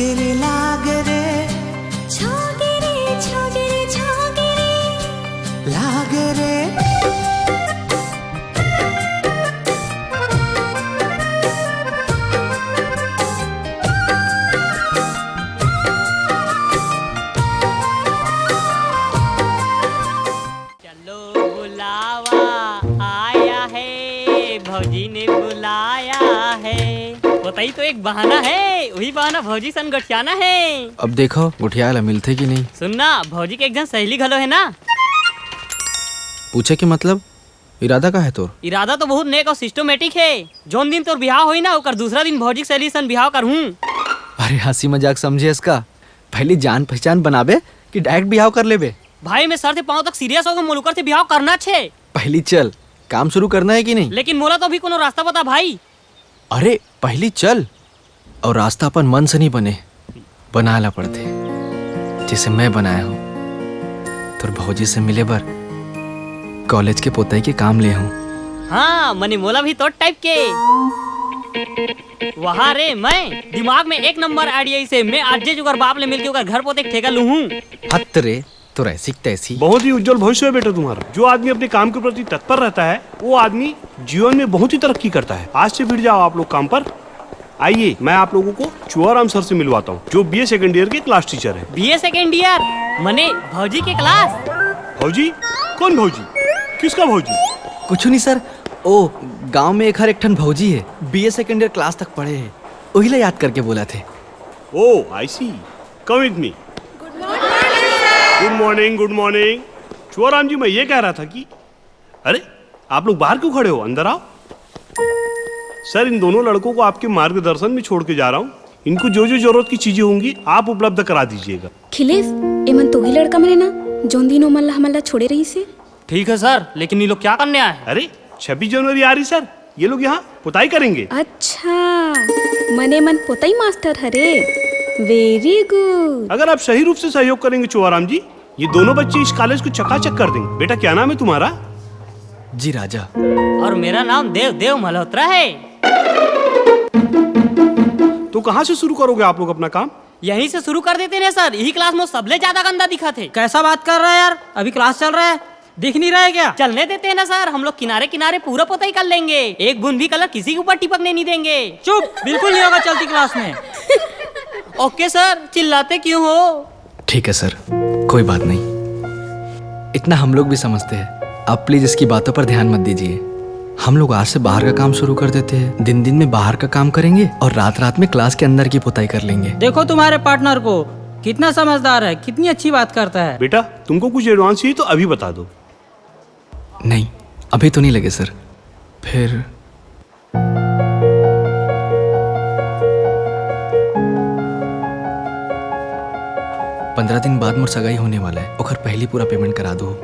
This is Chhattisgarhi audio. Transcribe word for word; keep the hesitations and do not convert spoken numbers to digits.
तेरे लाग रे, छोगे रे, छोगे रे, छोगे रे। लाग रे। चलो बुलावा आया है, भौजी ने बुलाया है। पोतई तो एक बहाना है, वही बहाना भौजी सन गोठियाना है। अब देखो गोठियाए ला मिलथे कि नहीं। सुन ना, भौजी के एक झन सहेली घलो है ना। पूछे के मतलब, इरादा का है तोर? इरादा तो बहुत नेक और सिस्टमेटिक है। जौन दिन तोर बिहाव होई ना, ओकर दूसरा दिन भौजी के सहेली सन बिहाव करहूँ। अरे हंसी मजाक समझे इसका, पहली जान पहचान बनाबे कि डायरेक्ट बिहाव कर लेबे? भाई, मैं सर से पाँव तक सीरियस हो गए, मोला ओकर से बिहाव करना छे। पहली चल, काम शुरू करना है कि नहीं? लेकिन मोला तो अभी कोनो रास्ता बता भाई। अरे पहली चल, और रास्ता अपन मन से नहीं बने, बनाए ला पड़थे, जैसे मैं बनाया हूँ। तोर भौजी से मिले बर कॉलेज के पोतई के काम ले हूँ। हाँ, मने मोला भी तोर टाइप के। वहा रे, मैं दिमाग में एक नंबर आइडिया से, मैं आज जे ओकर बाप ले मिलके ओकर घर पोते के ठेका लूहूँ। हत रे, तोर ऐसी की तैसी। बहुत ही उज्जवल भविष्य है बेटा तुम्हारा। जो आदमी अपने काम के प्रति तत्पर रहता है, वो आदमी जीवन में बहुत ही तरक्की करता है। आज से फिर जाओ आप लोग काम पर। आइए, मैं आप लोगों को चुआराम सर से मिलवाता हूँ, जो बीए सेकंड ईयर के क्लास टीचर है। BA second year? मने भौजी के क्लास? भौजी? कौन भौजी? किसका भौजी? कुछ नहीं सर, ओ गांव में एक हर एक ठन भौजी है, बीए सेकंड ईयर क्लास तक पढ़े है, वही ला याद करके बोला थे। Oh, I see. Come with me. Good morning, good morning. चुआराम जी, मैं ये कह रहा था कि, अरे, आप लोग बाहर क्यों खड़े हो? अंदर आओ। सर, इन दोनों लड़कों को आपके मार्गदर्शन में छोड़ के जा रहा हूँ। इनको जो जो जरूरत की चीजें होंगी, आप उपलब्ध करा दीजिएगा। खिलेश, एमन तो वही लड़का मने ना, जोन दिन ओमन ला हमन ला छोड़े रहिस हे। ठीक है सर, लेकिन ये लोग क्या करने आए हैं? अरे, छब्बीस जनवरी आ रही सर, ये लोग यहाँ पुताई करेंगे। अच्छा, मने मन पोतई मास्टर हरे। वेरी गुड। अगर आप सही रूप से सहयोग करेंगे चुआराम जी, ये दोनों बच्चे इस कॉलेज को चकाचक कर देंगे। बेटा, क्या नाम है तुम्हारा? जी राजा। और मेरा नाम देव देव मल्होत्रा है। तो कहाँ से शुरू करोगे आप लोग अपना काम? यहीं से शुरू कर देते हैं सर, यही क्लास में सबले ज्यादा गंदा दिखत है। कैसा बात कर रहा है यार, अभी क्लास चल रहा है, दिख नहीं रहा है क्या? चलने देते हैं ना सर, हम लोग किनारे किनारे पूरा पोताई कर लेंगे, एक बूंद भी कलर किसी के ऊपर टिपकने नहीं देंगे। चुप, बिल्कुल नहीं होगा चलती क्लास में। ओके सर, चिल्लाते क्यों हो? ठीक है सर, कोई बात नहीं, इतना हम लोग भी समझते हैं। आप प्लीज इसकी बातों पर ध्यान मत दीजिए। हम लोग आज से बाहर का काम शुरू कर देते हैं। दिन दिन में बाहर का काम करेंगे और रात रात में क्लास के अंदर की पुताई कर लेंगे। देखो तुम्हारे पार्टनर को, कितना समझदार है, कितनी अच्छी बात करता है। बेटा, तुमको कुछ एडवांस चाहिए तो अभी बता दो। नहीं, अभी तो नहीं लगे सर। फिर पंद्रह दिन बाद मोर सगाई होने वाला है, ओखर पहली पूरा पेमेंट करा दो।